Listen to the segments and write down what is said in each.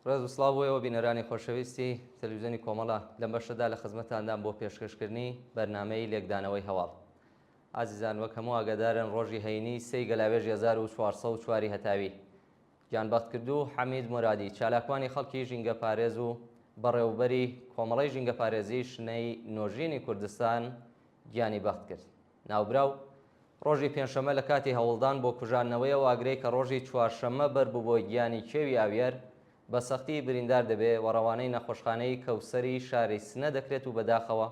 ڕێز و سڵاو بۆ ئێوە بینەرانی خۆشەویستی تەلەڤیزیۆنی کۆمەڵە، لەم بەشەدا لە خزمەتتاندام بۆ پێشکەشکردنی بەرنامەی لێکدانەوەی هەواڵ. ئازیزان وەک هەموو ئاگادارن ڕۆژی هەینی سێی گەلاوێژی 1404 ی هەتاوی گیانبەختکردوو حەمید مورادی چالاکوانی خەڵکی ژینگەپارێز و بەڕێوبەری کۆمەڵەی ژینگەپارێزی شنەی نۆژینی کوردستان گیانی بەخت کرد. ناوبراو ڕۆژی پێنجشەممە لە کاتی هەوڵدان بۆ کوژاندنەوەی ئەو ئاگرەی کە ڕۆژی چوارشەممە بەربووبووە گیانی کێوی ئاویەر، بە سەختی بریندار دەبێ و ڕەوانەی نەخۆشخانەی کەوسەری شاری سنە دەکرێت و بەداخەوە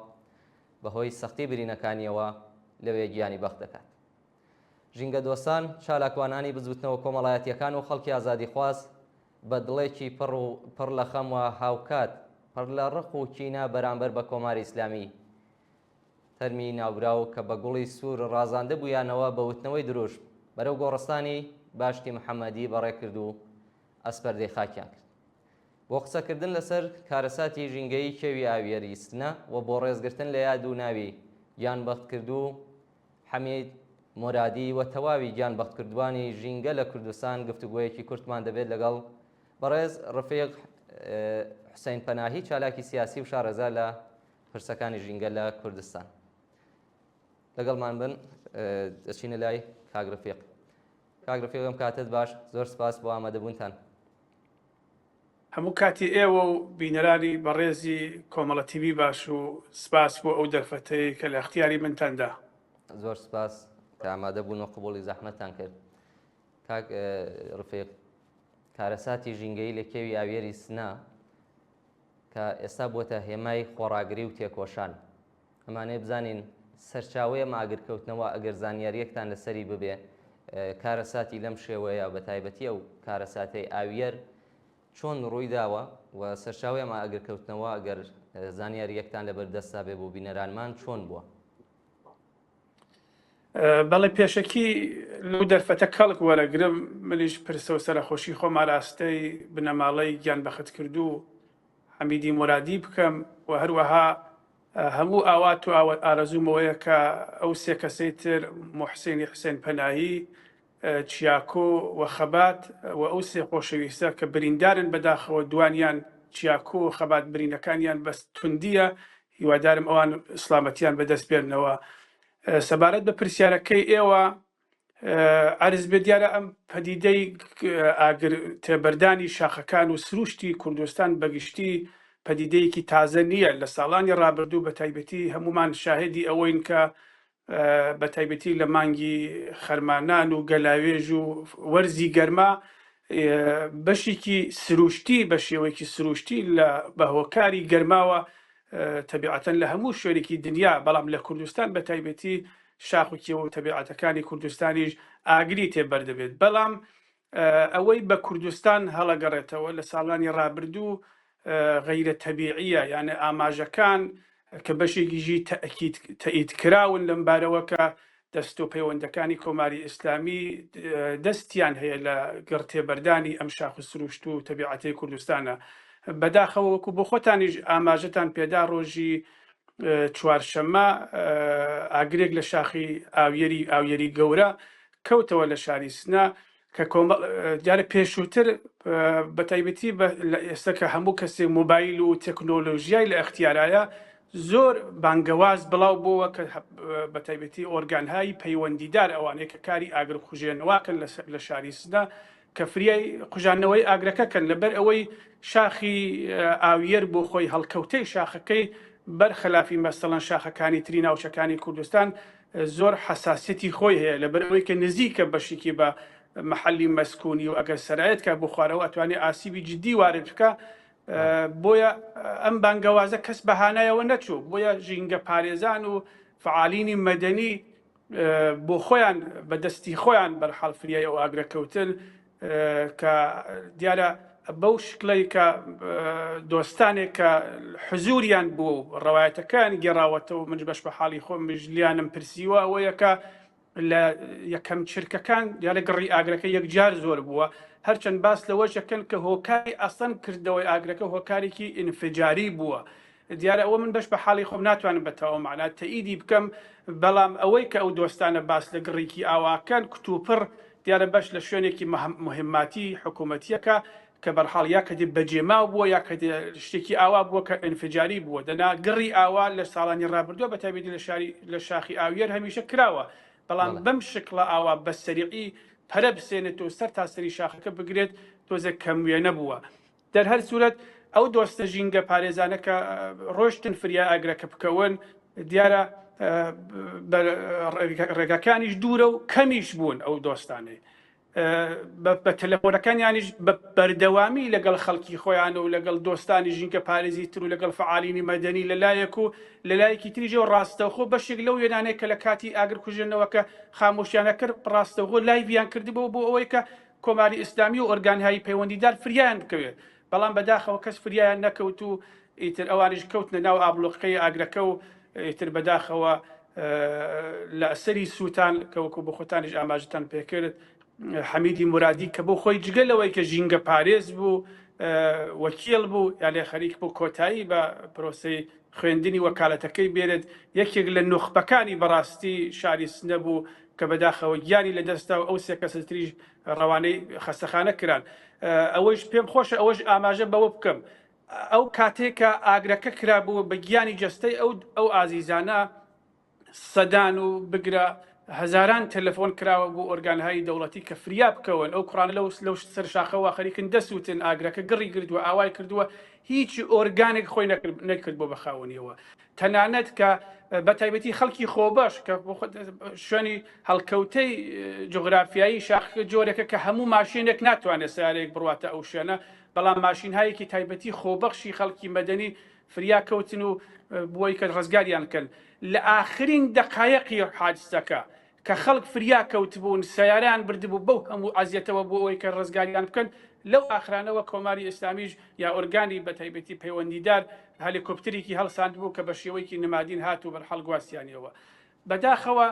بەهۆی سەختی برینەکانییەوە لەوێ گیانی بەخت دەکات. ژینگەدۆستان، چالاکوانانی بزووتنەوە کۆمەڵایەتییەکان و خەڵکی ئازادیخواز بە دڵێکی پڕ و پڕ لە خەم و هاوکات پڕ لە ڕق و کینە بەرامبەر بە کۆماری ئیسلامی تەرمی ناوبراو کە بە گوڵی سوور ڕازاندبوویانەوە بە وتنەوەی دروشم بەرەو گۆڕستانی باشتی محەممەدی بەڕێکرد و ئەسپەردەی خاکیان کرد. بۆ قسەکردن لەسەر کارەساتی ژینگەیی کێوی ئاویەری سنە و بۆ ڕێزگرتن لە یاد و ناوی گیانبەختکردوو حەمید مورادی و تەواوی گیانبەختکردووانی ژینگە لە کوردستان گفتوگۆیەکی کورتمان دەبێت لەگەڵ بەڕێز ڕفیق حوسەین پەناهی چالاکی سیاسی و شارەزا لە پرسەکانی ژینگە لە کوردستان. لەگەڵمان بن دەچینە لای کاک ڕفیق. کاک ڕفیق ئەم کاتت باش، زۆر سپاس بۆ ئامادەبوونتان. هەموو کاتی ئێوە و بینەرانی بەڕێزی کۆمەڵە تیڤی باش و سپاس بۆ ئەو دەرفەتەی کە لە ئەختیاری منتان دا. زۆر سپاس کە ئامادە بوون و قبوڵی زەحمەتتان کرد. کاک ڕفیق، کارەساتی ژینگەیی لە کێوی ئاویەری سنە کە ئێستا بووەتە هێمای خۆڕاگری و تێکۆشان. ئەمانەوێ بزانین سەرچاوەی ئەم ئاگرکەوتنەوە ئەگەر زانیارییەکتان لەسەری ببێ، کارەساتی لەم شێوەیە بە تایبەتی ئەو کارەساتەی ئاویەر چۆن ڕوویداوە و سەرچاوەی ئەم ئاگرکەوتنەوە ئەگەر زانیارییەکتان لەبەر دەستا بێ بۆ بینەرانمان چۆن بووە؟ بەڵێ پێشەکی لەو دەرفەتە کەڵک وەرەگرم منیش پرسە و سەرەخۆشی خۆم ئاراستەی بنەماڵەی گیانبەختکردوو حەمیدی مورادی بکەم و هەروەها هەموو ئاوات و ئارەزووم ئەوەیە کە ئەو سێ کەسەی تر موحسینی حوسێن پەناهی، چیاکۆ و خەبات و ئەو سێ خۆشەویستە کە بریندارن بەداخەوە دوانیان چیاکۆ و خەبات برینەکانیان بەس توندیە هیوادارم ئەوان سڵامەتیان بەدەست بێننەوە. سەبارەت بە پرسیارەکەی ئێوە عەرز بێ دیارە ئەم پەدیدەی ئاگر تێبەردانی شاخەکان و سروشتی کوردستان بەگشتی پەدیدەیەکی تازە نییە لە ساڵانی ڕابردوو بە تایبەتی هەمومان شاهدی ئەوەین کە بە تایبەتی لە مانگی خەرمانان و گەلاوێژ و وەرزی گەرما بەشێکی سروشتی بە شێوەیەکی سروشتی لە بە هۆکاری گەرماوە تەبیعەتەن لە هەموو شوێنێکی دنیا بەڵام لە کوردستان بە تایبەتی شاخ و کێو و تەبیعەتەکانی کوردستانیش ئاگری تێ بەردەبێت بەڵام ئەوەی بە کوردستان هەڵەگەڕێتەوە لە ساڵانی ڕابردوو غەیرە تەبیعیە یانە ئاماژەکان کە بەشێکیشی تەئکید تەئید کراون لەم بارەوە کە دەست و پەیوەندەکانی کۆماری ئیسلامی دەستیان هەیە لە گڕتێبەردانی ئەم شاخ و سروشت و تەبیعەتەی کوردستانە. بەداخەوە وەکو بۆ خۆتانیش ئاماژەتان پێدا ڕۆژی چوارشەممە ئاگرێک لە شاخی ئاویەری ئاویەری گەورە کەوتەوە لە شاری سنە کە کۆمەڵ دیارە پێشووتر بە تایبەتی لە ئێستا کە هەموو کەسێک مۆبایل و تەکنۆلۆژیای لە ئەختیارایە زۆر بانگەواز بڵاو بۆوە کە بە تایبەتی ئۆرگانهای پەیوەندیدار ئەوانەی کە کاری ئاگرکوژێنەوەکەن لە شاری سنە کە فریای قوژانەوەی ئاگرەکە کەن لەبەر ئەوەی شاخی ئاویەر بۆ خۆی هەڵکەوتەی شاخەکەی بەر خەلافی مەسەڵەن شاخەکانی تری ناوچەکانی کوردستان زۆر حەساسیەتی خۆی هەیە لەبەر ئەوەی کە نزیکە بەشێکی بە محەلی مەسکونی و ئەگەر سەرایەت کا بۆ خوارەوە ئەتوانێ ئاسیبی جدی وارد بکا بۆیە ئەم بانگەوازە کەس بەهانایەوە نەچوو بۆیە ژینگە پارێزان و فعالینی مەدەنی بۆ خۆیان بە دەستی خۆیان بەرحاڵ فریای ئەو ئاگرە کەوتن کە دیارە بەو شکلەی کە دۆستانێک کە حزوریان بوو و ڕەوایەتەکان گێڕاوەتەوە منش بەش بە حاڵی خۆم لیانم پرسیوە ئەوەیە کە لە یەکەم چرکەکان دیارە گڕی ئاگرەکە یەکجار زۆر بووە هەرچەند باس لەوەش دەکەن کە هۆکاری ئەسڵەن کردەوەی ئاگرەکە هۆکارێکی ئینفجاری بووە دیارە ئەوە من بەش بە حاڵی خۆم ناتوانم بە تەواو مەعنا تەئیدی بکەم، بەڵام ئەوەی کە ئەو دۆستانە باس لە گڕیکی ئاواکەن کتوپڕ دیارە بەش لە شوێنێکی موهیمماتی حکوومەتییەکە. کە بەرحاڵ یا کە دێ بەجێماو بووە یا کە دێ شتێکی ئاوا بووە کە ئینفجاری بووە دەنا گڕی ئاوا لە ساڵانی ڕابردووە بە تایبەتی لە شاری لە شاخی ئاویەر هەمیشە کراوە بەڵام بەڵێ. بەم شکڵە ئاوا بە سەریعی پەرە بسێنێت و سەر تا سەری شاخەکە بگرێت تۆزێک کەم وێنە بووە دەر هەر سورەت ئەو دۆستە ژینگە پارێزانە کە ڕۆشتن فریای ئاگرەکە بکەون دیارە ڕێگاکانیش دوورە و کەمیش بوون ئەو دۆستانەی بە تەلەفۆنەکانیانیش بە بەردەوامی لەگەڵ خەڵکی خۆیان و لەگەڵ دۆستانی ژینگە پارێزی تر و لەگەڵ فەعالینی مەدەنی لە لایەک و لە لایەکی تریشەوە ڕاستەوخۆ بەشێک لەو وێنانەی کە لە کاتی ئاگر کوژێنەوەکە خامۆشیانە کرد ڕاستەوخۆ لایڤیان کردبوو بۆ ئەوەی کە کۆماری ئیسلامی و ئۆرگانهایی پەیوەندیدار فریایان بکەوێت بەڵام بەداخەوە کەس فریایان نەکەوت و ئیتر ئەوانیش کەوتنە ناو ئابڵوقەی ئاگرەکە و ئیتر بەداخەوە لە ئەسەری سووتان کە وەکو بۆ خۆتانیش ئاماژەتان پێکرد حەمیدی مورادی کە بۆ خۆی جگە لەوەی کە ژینگە پارێز بوو وەکیل بوو یانێ خەریک بوو کۆتایی بە پرۆسەی خوێندنی وەکالەتەکەی بێنێت یەکێک لە نوخبەکانی بەڕاستی شاری سنە بوو کە بەداخەوە گیانی لەدەستدا و ئەو سێ کەسە تریش ڕەوانەی خەستەخانە کران. ئەوەیش پێم خۆشە ئەوەش ئاماژە بەوە بکەم ئەو کاتێک کە ئاگرەکە کرابوو بە گیانی جەستەی ئەو ئەو ئازیزانە سەدان و بگرە هەزاران تەلەفۆن کراوە بۆ ئۆرگانهایی دەوڵەتی کە فریا بکەون ئەو کوڕانە لەو لەو سەر شاخەوە خەریکن دەسووتن ئاگرەکە گڕی گردووە ئاوای کردووە هیچ ئۆرگانێک خۆی نەکرد نەکرد بۆ بە خاوەنیەوە تەنانەت کە بە تایبەتی خەڵکی خۆبەش کە شوێنی هەڵکەوتەی جوگرافیایی شاخەکە جۆرێکە کە هەموو ماشێنێک ناتوانێت سیارەیەک بڕواتە ئەو شوێنە بەڵام ماشینهایەکی تایبەتی خۆبەخشی خەڵکی مەدەنی فریا کەوتن و بۆی کە ڕزگاریان کەن لە ئاخرین دەقایەقی حادسەکە کە خەڵک فریا کەوتبوون سەیارەیان بردبوو بەو هەموو ئەزیەتەوە بۆ ئەوەی کە ڕزگاریان بکەن لەو ئاخرانەوە کۆماری ئیسلامیش یا ئۆرگانی بە تایبەتی پەیوەندیدار هەلیکۆپترێکی هەڵساندبوو کە بە شێوەیەکی نمادین هات و بەرحاڵ گواستیانیەوە بەداخەوە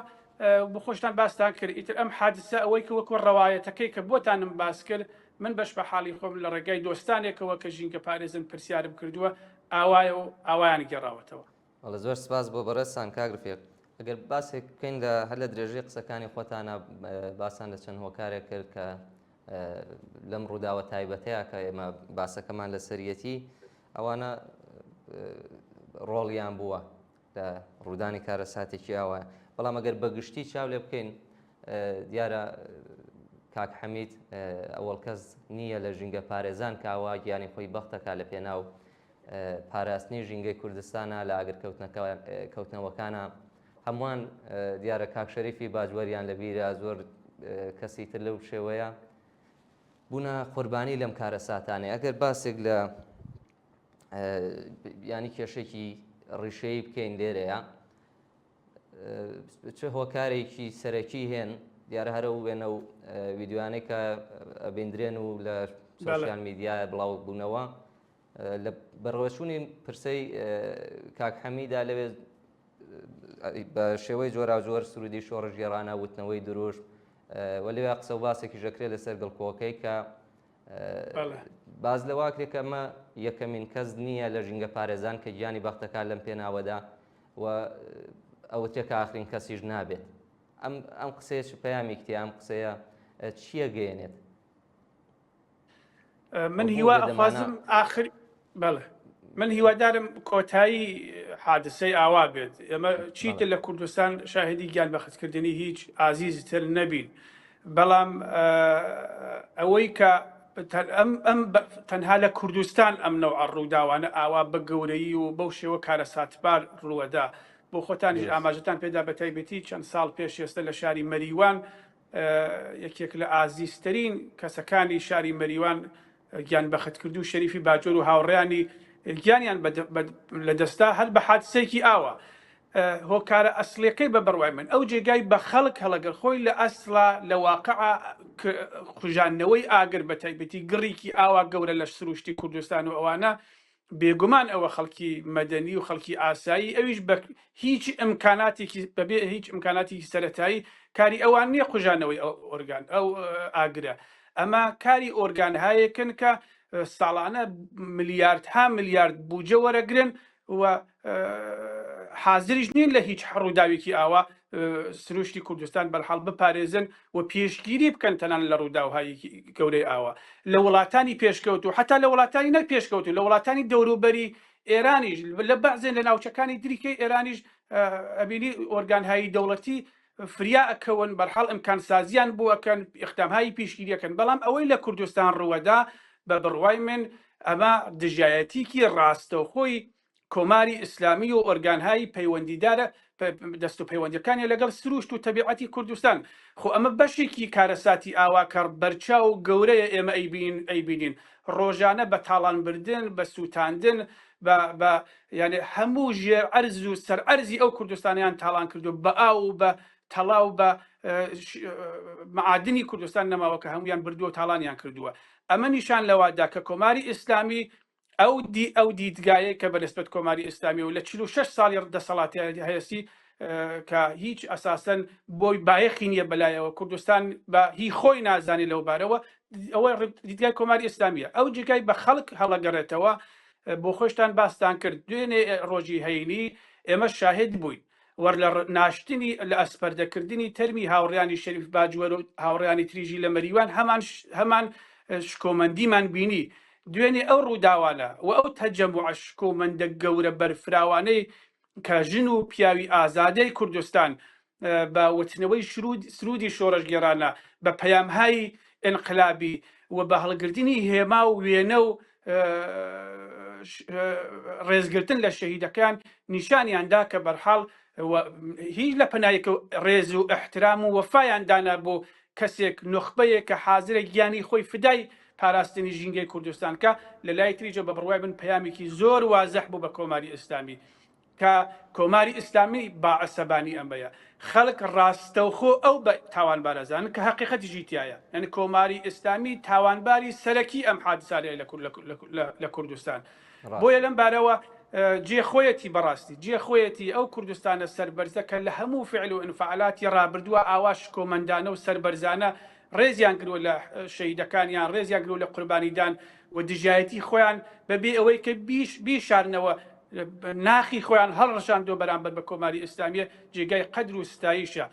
بۆ خۆشتان باستان کرد ئیتر ئەم حادسە ئەوەی کە وەکو ڕەوایەتەکەی کە بۆتانم باس کرد من بەش بە حاڵی خۆم لە ڕێگای دۆستانێکەوە کە ژینگە پارێزن پرسیارم کردووە ئاوایە و ئاوایان گێڕاوەتەوە. بەڵێ زۆر سپاس بۆ بەڕێزتان کاک رفیق. ئەگەر باسێک بکەین لە هەر لە درێژەی قسەکانی خۆتانە باستان لە چەند هۆکارێک کرد کە لەم ڕووداوە تایبەتەیە کە ئێمە باسەکەمان لەسەریەتی ئەوانە ڕۆڵیان بووە لە ڕوودانی کارەساتێکی ئاوا بەڵام ئەگەر بەگشتی چاو لێ بکەین دیارە کاک حەمید ئەوەڵ کەس نییە لە ژینگە پارێزان کاوە گیانی خۆی بەختەکە لە پێناو پاراستنی ژینگەی کوردستانە لە ئاگر کەوتنەوەکانە هەمووان دیارە کاک شەریفی باجوەریان لە بیرە زۆر کەسی تر لەو شێوەیە بوونە قوربانی لەم کارەساتانەی ئەگەر باسێک لە ینی کێشێکی ڕیشەیی بکەین لێرەیە چ هۆکارێکی سەرەکی هێن دیارە هەرە و وێنە و ویددیوانەی کە ئەبیندرێن و لە سۆشیال میدیا بڵاو بوونەوە لە بەڕێوەچوونی پرسەی کاک حەمیدا لەوێ بە شێوەی جۆراوجۆر سرودی شۆڕشگێڕانە وتنەوەی دروشم و لەوێ قسە و باسێکی ژەکرێ لەسەر گڵکۆکەی کە باز لەواکرێ کە ئەمە یەکەمین کەس نییە لە ژینگە پارێزان کە گیانی بەختەکان لەم پێناوەدا و ئەوە تێکە ئاخرین کەسیش نابێت ئەم ئەم قسەیە چ پەیامێک تیا ئەم قسەیە چییە گەیەنێت من هیوا ئەخوازم ئاخر بەڵێ من هیوادارم کۆتایی حادسەی ئاوا بێت ئێمە چیتر لە کوردستان شاهدی گیان بەختکردنی هیچ ئازیزی تر نەبین بەڵام ئەوەی کە ئەم ئەم تەنها لە کوردستان ئەم نەوعە ڕووداوانە ئاوا بە گەورەیی و بەو شێوە کارەساتبار ڕووەدا بۆ خۆتانیش ئاماژەتان پێدا بە تایبەتی چەند ساڵ پێش ئێستا لە شاری مەریوان یەکێک لە ئازیزترین کەسەکانی شاری مەریوان گیانبەختکردوو شەریفی باجۆر و هاوڕێیانی گیانیان لەدەستدا هەر بە حادسەیەکی ئاوا. هۆکارە ئەسڵیەکەی بە بڕوای من ئەو جێگای بە خەڵک هەڵەگەر خۆی لە ئەسڵا لە واقعا کوژاندنەوەی ئاگر بە تایبەتی گڕیکی ئاوا گەورە لە سروشتی کوردستان و ئەوانە بێگومان ئەوە خەڵکی مەدەنی و خەڵکی ئاسایی ئەویش بە هیچ ئیمکاناتێکی بەبێ هیچ ئیمکاناتێکی سەرەتایی کاری ئەوان نییە کوژانەوەی ئەو ئۆرگان ئەو ئاگرە ئەمە کاری ئۆرگانهایەکن کە ساڵانە ملیاردها ملیارد بوجە وەرەگرن و حازریش نین لە هیچ ڕووداوێکی ئاوا سروشتی کوردستان بەرحاڵ بپارێزن و پێشگیری بکەن تەنانەت لە ڕووداوهای گەورەی ئاوا لە وڵاتانی پێشکەوتوو حتا لە وڵاتانی نەک پێشکەوتوو لە وڵاتانی دەوروبەری ئێرانیش لە بەعزێن لە ناوچەکانی دریکەی ئێرانیش ئەبینی ئۆرگانهایی دەوڵەتی فریا ئەکەون بەرحاڵ ئیمکانسازیان بۆ ئەکەن ئیقدامهایی پیشگیری ئەکەن بەڵام ئەوەی لە کوردستان ڕووەدا بە بڕوای من ئەمە دژایەتیکی ڕاستەوخۆی کۆماری ئیسلامی و ئۆرگانهایی پەیوەندیدارە دەست و پەیوەندیەکانیە لەگەڵ سروشت و تەبیعەتی کوردستان خۆ ئەمە بەشێکی کارەساتی ئاوا کە بەرچاو و گەورەیە ئێمە ئەیبین ئەیبینین ڕۆژانە بە تاڵان بردن بە سووتاندن بە بە یعنی هەموو ژێر ئەرز و سەر ئەرزی ئەو کوردستانیان تاڵان کردو بە ئاو و بە تەڵا و بە معادنی کوردستان نەماوە کە هەمویان بردووە و تاڵانیان کردووە ئەمە نیشان لەوەدا کە کۆماری ئیسلامی ئەو دی ئەو دیدگایەی کە بە نسبەت کۆماری ئیسلامیەوە لە 46 ساڵی دەسەڵاتی هەیەسی کە هیچ ئەساسەن بۆی بایەخی نییە بەلایەوە کوردستان بە هی خۆی نازانێت لەو بارەوە ئەوە دیدگای کۆماری ئیسلامیە ئەو جێگای بە خەڵک هەڵەگەڕێتەوە بۆ خۆشتان باستان کرد دوێنێ ڕۆژی هەینی ئێمە شاهد بووین وەر لە ناشتنی لە ئەسپەردەکردنی تەرمی هاوڕیانی شەریف باجوەر و هاوڕیانی تریژی لە مەریوان هەمان هەمان شکۆمەندیمان بینی دوێنێ ئەو ڕووداوانە و ئەو تەجەموعە شکۆمەندە گەورە بەرفراوانەی کە ژن و پیاوی ئازادەی کوردستان بە وتنەوەی سرودی شۆڕشگێڕانە، بە پەیامهای ئینقلابی و بە هەڵگرتنی هێما و وێنە و ڕێزگرتن لە شەهیدەکان نیشانیان دا کە بەرحاڵ هیچ لە پەنایەک ڕێز و ئیحترام و وەفایان دانا بۆ کەسێک نوخبەیەک کە حازرە گیانی خۆی فدای پاراستنی ژینگەی کوردستان کە لە لای تریجە بە بڕوای من پەیامێکی زۆر وازح بوو بە کۆماری ئیسلامی کە کۆماری ئیسلامی با عەسەبانی ئەمەیە خەڵک ڕاستەوخۆ ئەو بە تاوانبار ئەزانن کە هەقیقەتیشی تیایە یعنی کۆماری ئیسلامی تاوانباری سەرەکی ئەم حادسانەیە لە کوردستان بۆیە لەم بارەوە جێ خۆیەتی بەڕاستی جێ خۆیەتی ئەو کوردستانە سەربەرزە کە لە هەموو فعل و ئینفعالاتی ڕابردووە ئاوا شکۆمەندانە و سەربەرزانە ڕێزیان گروە لە شەهیدەکانیان ڕێزیان گروە لە قوربانیدان و دژایەتی خۆیان بەبێ ئەوەی کە بیش بیشارنەوە ناخی خۆیان هەڵڕشاندووە بەرامبەر بە کۆماری ئیسلامیە جێگای قەدر و ستایشە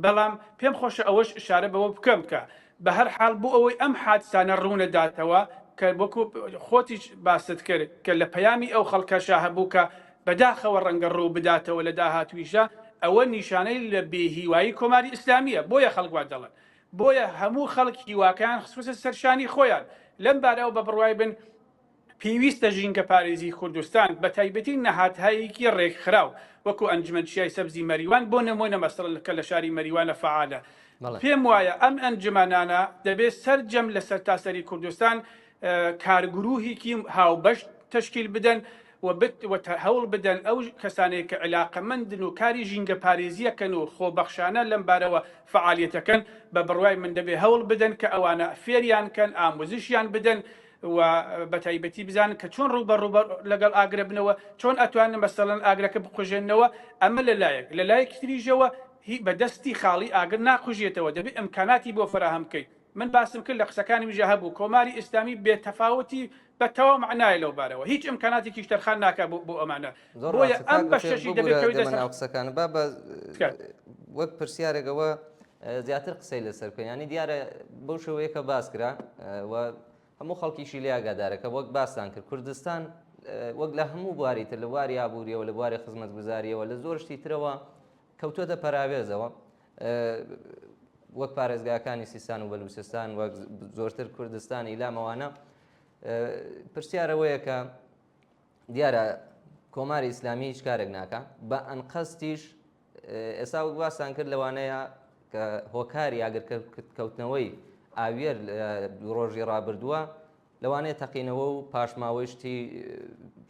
بەڵام پێم خۆشە ئەوەش ئشارە بەوە بکەم کە بە هەر حاڵ بۆ ئەوەی ئەم حادسانە ڕوونەداتەوە کە وەکو خۆتیش باست کرد کە لە پەیامی ئەو خەڵکەشا هەبوو کە بەداخەوە ڕەنگە ڕوو بداتەوە لە داهاتوویشدا ئەوە نیشانەی لە بێهیوایی کۆماری ئیسلامییە بۆیە خەڵک وا دەڵێن بۆیە هەموو خەڵک هیواکەیان خستووەتە سەر شانی خۆیان لەم بارەوە بە بڕوای من پێویستە ژینگەپارێزی کوردستان بە تایبەتی نەهادهایەکی ڕێکخراو وەکو ئەنجومەن چیای سەبزی مەریوان بۆ نموونە مەسەڵەن کە لە شاری مەریوانە فەعالە پێم وایە ئەم ئەنجومەنانە دەبێت سەرجەم لە سەرتاسەری کوردستان کارگروهێکی هاوبەش تەشکیل بدەن و هەوڵ بدەن ئەو کەسانەی کە عیلاقەمەندن و کاری ژینگەپارێزییەکەن و خۆبەخشانە لەم بارەوە فەعالیەتەکەن بە بڕوای من دەبێ هەوڵ بدەن کە ئەوانە فێریان کەن ئاموزشیان بدەن و بە تایبەتی بزانن کە چۆن ڕووبەڕوو لەگەڵ ئاگرە بنەوە چۆن ئەتوانن مەسەڵەن ئاگرەکە بکوژێنەوە ئەمە لە لایەک لە لایەکی تریشەوە هی بە دەستی خاڵی ئاگر ناکوژێتەوە دەبێ ئیمکاناتی بۆ فەراهەم بکەیت من باسم کرد لە قسەکانمیشا هەبوو کۆماری ئیسلامی بێ تەفاوتی بە تەواو مەعنایە لەو بارەوە هیچ ئیمکاناتێکیش تەرخان ناکا بۆ بۆ ئەمانە زۆر بۆیە ڕاستە ئەم کاک بەخێر بەشەشی دەبێ ببورە بکەوێتە دێمە سەر ناو قسەکانت با بە تکایە. وەک پرسیارێک ئەوە زیاتر قسەی لەسەر بکەین یانی دیارە بەو شێوەیە کە باس کرا و هەموو خەڵکیشی لێ ئاگادارە کە وەک باستان کرد کوردستان وەک لە هەموو بواری تر لە بواری ئابووریەوە لە بواری خزمەتگوزاریەوە لە زۆر شتی ترەوە کەوتووەتە پەراوێزەوە وەک پارێزگاکانی سیستان و بەلوچستان وەک زۆرتر کوردستان ئیلامەوانە پرسیارەوەیە کە دیارە کۆماری ئیسلامی هیچ کارێک ناکە بە ئەنقەستیش ئێستا وەک باستان کرد لەوانەیە کە هۆکاری ئاگرکەوتنەوەی ئاویەر لە ڕۆژی ڕابردووە لەوانەیە تەقینەوە و پاشماوەی شتی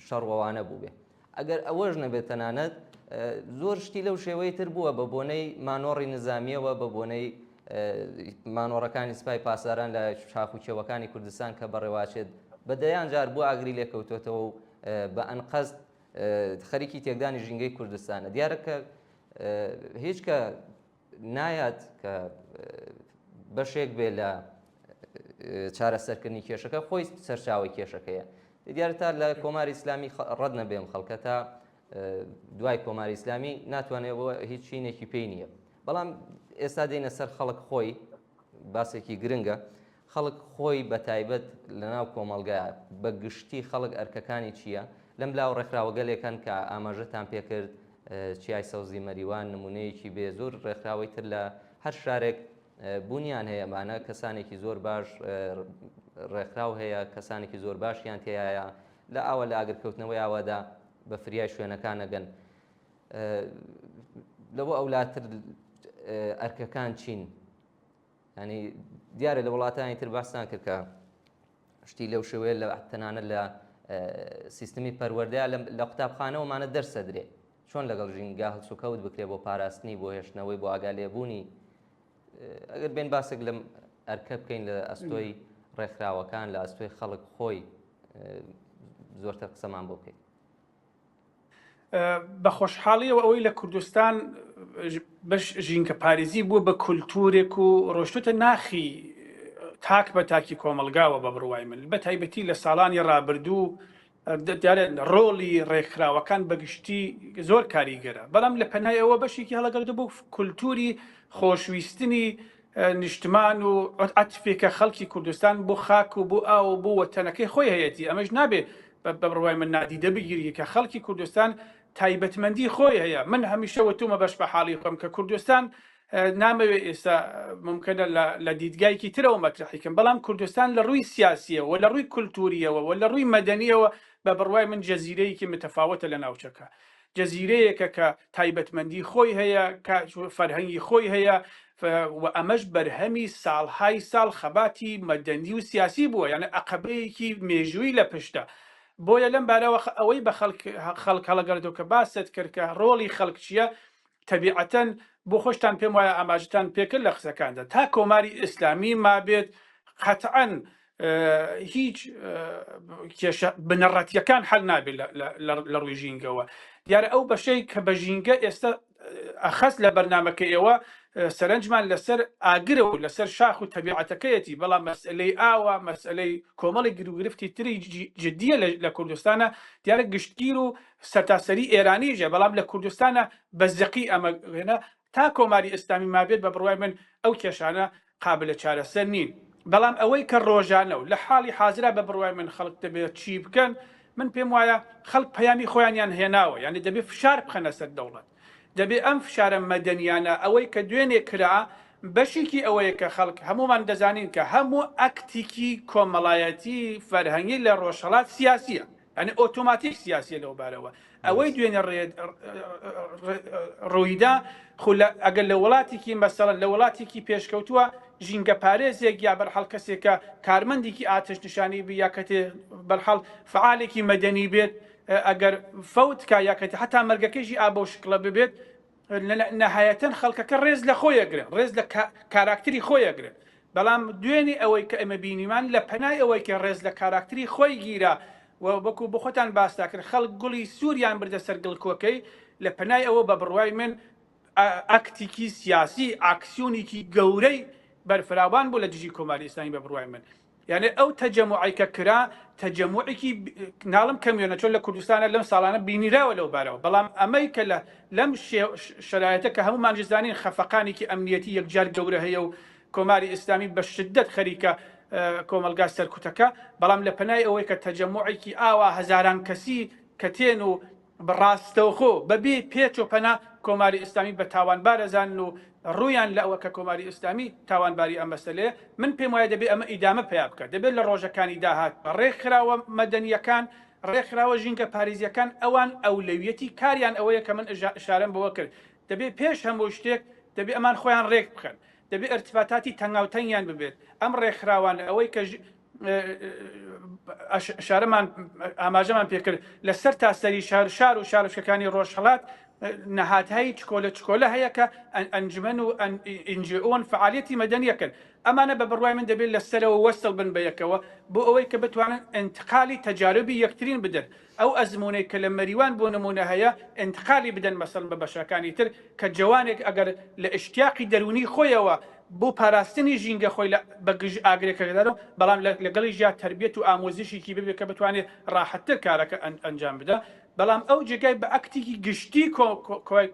شەڕوەوانە بووبێ ئەگەر ئەوەش نەبێت تەنانەت زۆر شتی لەو شێوەی تر بووە بە بۆنەی مانۆڕی نزامیەوە بە بۆنەی مانۆڕەکانی سپای پاسداران لە شاخ و کێوەکانی کوردستان کە بەڕێواچێت بە دەیان جار بۆ ئاگری لێکەوتۆتەوە و بە ئەنقەست خەریکی تێکدانی ژینگەی کوردستانە دیارە کە هیچ کە نایات کە بەشێک بێ لە چارەسەرکردنی کێشەکە خۆی سەرچاوی کێشەکەیە دیارە تا لە کۆماری ئیسلامی ڕەت نەبێم خەڵکە تا. دوای کۆماری ئیسلامی ناتوانێت بۆ هیچ چینێکی پێی نییە بەڵام ئێستا دێنە سەر خەڵک خۆی باسێکی گرنگە خەڵک خۆی بە تایبەت لەناو کۆمەڵگا بە گشتی خەڵک ئەرکەکانی چییە؟ لەم لاوە ڕێکخراوەگەلێک هەن کە ئاماژەتان پێکرد چیای سەوزی مەریوان نمونەیەکی بێ زۆر ڕێکخراوەی تر لە هەر شارێک بوونیان هەیە ئەمانە کەسانێکی زۆر باش ڕێکخراو هەیە کەسانێکی زۆر باشیان تێیایە لە ئاوە لە ئاگرکەوتنەوەی ئاوادا بە فریای شوێنەکان ئەگەن لەوە ئەولاتر ئەرکەکان چین؟ ینی دیارە لە وڵاتانی تر باستان کرد کە شتی لەو شێوەیە لە تەنانەت لە سیستمی پەروەردەیە لە قوتابخانەوەمانە دەرسە درێ چۆن لەگەڵ ژینگە هەڵسوکەوت بکرێ بۆ پاراستنی بۆ هێشتنەوەی بۆ ئاگا لێبوونی ئەگەر بێن باسێک لەم ئەرکە بکەین لە ئەستۆی ڕێکخراوەکان لە ئەستۆی خەڵک خۆی زۆرتر قسەمان بۆ بکەیت. بە خۆشحاڵیەوە ئەوەی لە کوردستان بەش ژینگە پارێزی بووە بە کولتوورێک و ڕۆشتوتە ناخی تاک بە تاکی کۆمەلگاوە بە بڕوای من بە تایبەتی لە ساڵانی ڕابردوو دیارە ڕۆڵی ڕێکخراوەکان بەگشتی زۆر کاریگەرە بەڵام لە پەنای ئەوە بەشێکی هەڵەگەڕێتەوە بۆ کولتووری خۆشویستنی نیشتمان و عەتفێکە خەڵکی کوردستان بۆ خاک و بۆ ئاو و بۆ وەتەنەکەی خۆی هەیەتی ئەمەش نابێ بە بڕوای من نادیدە بگیری کە خەڵکی کوردستان تایبەتمەندی خۆی هەیە من هەمیشە وتومە بەش بە حاڵی خۆم کە کوردستان نامەوێ ئێستا ممکنە لە دیدگایکی ترەوە مەترحی کەم بەڵام کوردستان لە ڕووی سیاسیەوە لە ڕووی کولتوریەوە و لە ڕووی مەدەنیەوە بە بڕوای من جەزیرەیەکی متەفاوتە لە ناوچەکە جەزیرەیەکە کە تایبەتمەندی خۆی هەیە، کە فەرهەنگی خۆی هەیە و ئەمەش بەرهەمی ساڵهای ساڵ خەباتی مەدەنی و سیاسی بووە، یانە ئەقەبەیەکی مێژووی لە پشتە. بۆیە لەم بارەوە ئەوەی بە خەڵک خەڵک هەڵەگەڕێتەوە کە باست کرد کە ڕۆڵی خەڵک چییە، تەبیعەتەن بۆ خۆشتان پێم وایە ئاماژەتان پێکرد لە قسەکاندا تا کۆماری ئیسلامی مابێت قەتعەن هیچ کێشە بنەڕەتیەکان حل نابێت لە ڕووی ژینگەوە دیارە ئەو بەشەی کە بە ژینگە ئێستا ئەخەست لە بەرنمەکە ئێوە سەرنجمان لەسەر ئاگرە و لەسەر شاخ و تەبیعەتەکەیەتی بەڵام مەسئلەی ئاوە مەسئلەی کۆمەڵی گروگرفتی تری جدیە لە کوردستانە دیارە گشتگیر و سەرتاسەری ئێرانیژە بەڵام لە کوردستانە بە زەقی ئەمە تا کۆماری ئیسلامی مابێت بە بڕوای من ئەو کێشانە قابلە چارەسەر نین بەڵام ئەوەی کە ڕۆژانە و لە حاڵی حازرا بە بڕوای من خەڵک دەبێت چی بکەن من پێم وایە خەڵک پەیامی خۆیانیان هێناوە یعنی دەبێت فشار بخەنە سەر دەوڵەت دەبێ ئەم فشارە مەدەنیانە ئەوەی کە دوێنێ کرا بەشێکی ئەوەیە کە خەڵک هەمومان دەزانین کە هەموو ئەکتێکی کۆمەڵایەتی فەرهەنگی لە ڕۆژهەڵات سیاسیە یانی ئۆتۆماتیک سیاسیە لەو بارەوە ئەوەی دوێنێ ڕوویدا خو ئەگەر لە وڵاتێکی مەسەڵەن لە وڵاتێکی پێشکەوتووە ژینگە پارێزێک یا بەرحاڵ کەسێکە کارمەندێکی ئاتش نیشانی بی یا کەتێ بەرحاڵ فعالێکی مەدەنی بێت ئەگەر فەوت کا یا کەتێ حتا مەرگەکەیشی ئا بەو شکڵە ببێت نەهایەتەن خەڵکەکە ڕێز لە خۆی ئەگرن، ڕێز لە کاراکتری خۆی ئەگرن، بەڵام دوێنێ ئەوەی کە ئێمە بینیمان لە پەنای ئەوەی کە ڕێز لە کاراکتری خۆی گیرا و وەکو بۆ خۆتان باستان کرد خەڵک گوڵی سووریان بردە سەر گڵکۆکەی لە پەنای ئەوە بە بڕوای من ئەکتێکی سیاسی ئاکسیۆنێکی گەورەی بەرفراوان بوو لە دژی کۆماری ئیسلامی بە بڕوای من یانێ ئەو تەجەموعەی کە کرا تەجەموعێکی ناڵم کەمیۆنە چۆن لە کوردستانە لەم ساڵانە بینیراوە لەو بارەوە بەڵام ئەمەی کە لە لەم شەرایەتە کە هەمومان جزانین خەفەقانێکی ئەمنیەتی یەکجار گەورە هەیە و کۆماری ئیسلامی بە شدت خەریکە کۆمەلگا سەرکوتەکە بەڵام لە پەنای ئەوەی کە تەجەموعێکی ئاوا هەزاران کەسی کە تێن و ڕاستەوخۆ بەبێ پێچ و پەنا کۆماری ئیسلامی بە تاوانبار ئەزانن و ڕوویان لە ئەوە کە کۆماری ئیسلامی تاوانباری ئەم مەسەلەیە، من پێم وایە دەبێ ئەمە ئیدامە پەیا بکات، دەبێ لە ڕۆژەکانی داهاتوو ڕێکخراوە مەدەنییەکان، ڕێکخراوە ژینگەپاریزییەکان ئەوان ئەولەویەتی کاریان ئەوەیە کە من ئیشارەم بەوە کرد، دەبێ پێش هەموو شتێک دەبێ ئەمان خۆیان ڕێک بخەن، دەبێ ئیرتباتاتی تەنگاوتەنگیان ببێت، ئەم ڕێکخراوانە ئەوەی کە شارەمان ئاماژەمان پێکرد لە سەر تا سەری شار شار و شارۆچکەکانی ڕۆژهەڵات نەهاتهایی چکۆلە چکۆلە هەیە کە ئەنجومەن و NGO ن فعالیەتی مەدەنیەکەن ئەمانە بە بڕوای من دەبێت لە سەرەوە وەسڵ بن بە یەکەوە بۆ ئەوەی کە بتوانن ئینتقالی تەجاربی یەکترین بدەن ئەو ئەزموونەی کە لە مەریوان بۆ نموونە هەیە ئینتقالی بدەن مەسەلەن بە بەشەکانی تر کە جەوانێک ئەگەر لە ئیشتیاقی دەروونی خۆیەوە بۆ پاراستنی ژینگە خۆی لە بە گژ ئاگرەکەدارەوە بەڵام لەگەڵیشیا تەربیەت و ئامۆزشیکی ببێت کە بتوانێت ڕاحەتتر کارەکە ئەنجام بدا. بەڵام ئەو جێگای بە ئەکتێکی گشتی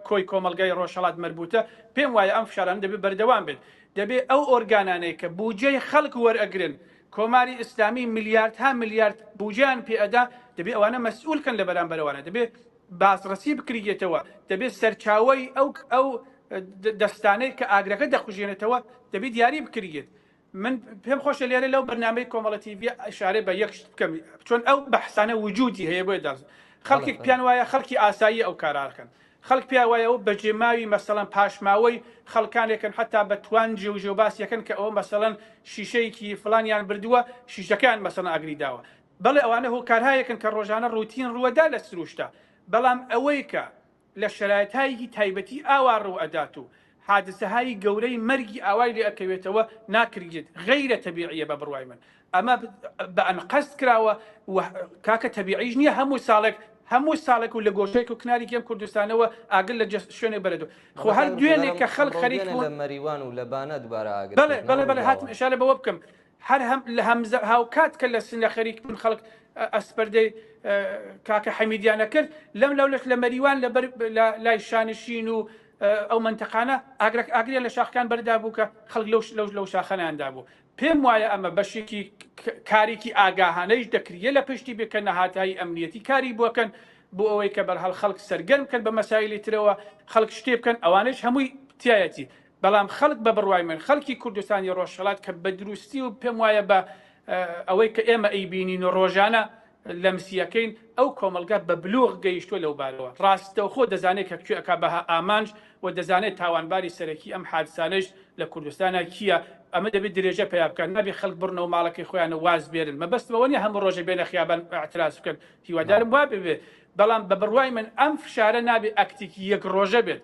کۆی کۆمەڵگای ڕۆژهەڵات مەربوتە، پێم وایە ئەم فشارانە دەبێ بەردەوام بێت. دەبێ ئەو ئۆرگانانەی کە بوجەی خەڵک وەرئەگرن، کۆماری ئیسلامی ملیاردها ملیارد بوجەیان پێ ئەدا، دەبێ ئەوانە مەسئول کەن لە بەرامبەر ئەوانە، دەبێ بازڕەسی بکریێتەوە، دەبێ سەرچاوەی ئەو ئەو دەستانەی کە ئاگرەکە دەکوژێنێتەوە دەبێ دیاری بکریێت. من پێم خۆشە لێرە لەو بەرنامەی کۆمەڵە تیڤی ئیشارە بە یەک شت بکەم چۆن ئەو بەحسانە وجودی هەیە بۆیە داز خەڵکێک پیان وایە خەڵکی ئاسایی ئەو کارارکەن خەڵک پیا وایە ئەو بەجێماوی مەسەڵەن پاشماوەی خەڵکانێکن حتا بە توان جێ و ژێو باسیەکەن کە ئەوە مەسەڵەن شیشەیەکی فلانیان بردووە شیشەکەیان مەسەڵەن ئاگری داوە بەڵێ ئەوانە هۆکارهایەکن کە ڕۆژانە ڕوتین ڕووەدا لە سروشتا بەڵام ئەوەی کە لە شەرایتایەکی تایبەتی ئاوا ڕوو ئەدات و حادسەهایی گەورەی مەرگی ئاوای لێ ئەکەوێتەوە ناکریێت غەیرە تەبیعیە بە بڕوای من ئەمە بە ئەنقەست کراوە و کاکە تەبیعیش نییە هەموو ساڵێک هەموو ساڵێک و لە گۆشەیەک و کنارێکی ئەم کوردستانەوە ئاگر لە شوێنێک بەرێت خۆ هەر دوێنێ کە خەڵک خەریک بوون لە مەریوان و لە بانە دووبارە ئاگر بەڵێ بەڵێ بەڵێ هاتم ئیشارە بەوە بکەم هەر هەم لە هەمزە هاوکات کە لە سنە خەریک بوون خەڵک ئەسپەردەی کاکە حەمیدیان ئەکرد لەم لەولەش لە مەریوان لەبەر لای شانشین و ئەو مەنتەقانە ئاگرەک ئاگریان لە شاخەکان بەردا بوو کە خەڵک لەو لەو لەو شاخەنیان دابوو پێم وایە ئەمە بەشێکی کارێکی ئاگاهانەیش دەکریە لە پشتی بێ کە نەهاتایی ئەمنیەتی کاری بۆکەن بۆ ئەوەی کە بەرهەڵ خەڵک سەرگەرم بکەن بە مەسایلی ترەوە خەڵک شتێ بکەن ئەوانەیش هەمووی تایەتی بەڵام خەڵک بە بڕوای من خەڵکی کوردستانی ڕۆژهەڵات کە بە دروستی و پێم وایە بە ئەوەی کە ئێمە ئەیبینین و ڕۆژانە لەمسیەکەین ئەو کۆمەڵگا بە بلوغ گەیشتووە لەو بارەوە ڕاستەوخۆ دەزانێت کە کوێ ئەکا بە ئامانج و دەزانێت تاوانباری سەرەکی ئەم حادسانەیش لە کوردستانا کییە ئەمە دەبێت درێژە پەیا بکات نابێت خەڵک بڕنەوە ماڵەکەی خۆیان و واز بێنن مەبەستم ئەوە نییە هەموو ڕۆژێ بێنە خیابان ئیعتراز بکەن هیوادارم وا ببێ بەڵام بە بڕوای من ئەم فشارە نابێ ئەکتێکی یەک ڕۆژە بێت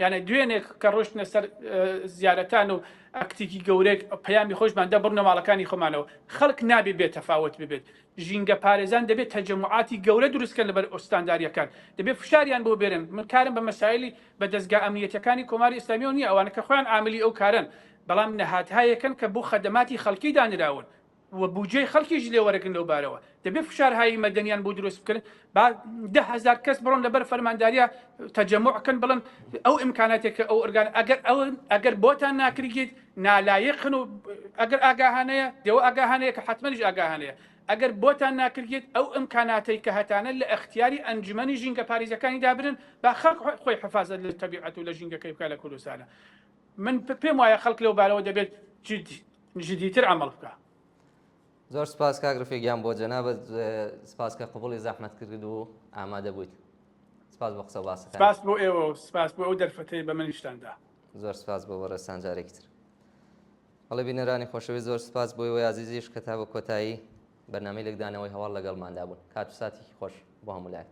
یانە دوێنێ کە ڕۆشتنە سەر زیارەتان و ئەکتێکی گەورەیەک پەیامی خۆشمان دا بڕنە ماڵەکانی خۆمانەوە خەڵک نابێ بێ تەفاوت ببێت ژینگە پارێزان دەبێت تەجەموعاتی گەورە دروستکەن لەبەر ئۆستانداریەکان دەبێت فشاریان بۆ بێرن من کارم بە مەسایلی بە دەزگا ئەمنیەتەکانی کۆماری ئیسلامیەوە نییە ئەوانە کە خۆیان عاملی ئەو کارەن بەڵام نەهادهایەکەن کە بۆ خەدەماتی خەڵکی دانراون و بوجەی خەڵکیش لێ وەرەگرن لەو بارەوە دەبێ فشارهایی مەدەنیان بۆ دروست بکەن با 10هزار کەس بڕۆن لەبەر فەرمانداریە تەجەموع کەن بڵن ئەو ئیمکاناتێک کە ئەو ئۆرگان ئەگەر ئەو ئەگەر بۆتان ناکریگیت نالایقن و ئەگەر ئاگاهانەیە دێوە ئاگاهانەیە کە حتممەنیش ئاگاهانەیە ئەگەر بۆتان ناکرگێت ئەو ئیمکاناتەی کە هەتانە لە ئەختیاری ئەنجومەنی ژینگە پاریزەکانی دابنن با خەڵک خۆی حفازەت لە تەبیعەت و لە ژینگەکەی بکا لە کوردستانە من پێم وایە خەڵک لەو بارەوە دەبێت جدی جدیتر عەمەڵ بکا. زۆر سپاس کاک رفیق گیان بۆ جەنابت سپاس کە قبوڵی زەحمەت کرد و ئامادە بوویت سپاس بۆ قسە و باسەکانت. سپاس بۆ ئێوە و سپاس بۆ ئەو دەرفەتەی بە منیشتان دا. زۆر سپاس بۆ بەڕێزتان جارێکی تر. بەڵێ بینەرانی خۆشەویست زۆر سپاس بۆ ئێوەی ئازیزیش کە تا بە کۆتایی بەرنامەی لێکدانەوەی هەواڵ لەگەڵماندا بوون. کات و ساتێکی خۆش بۆ هەموو لایەک.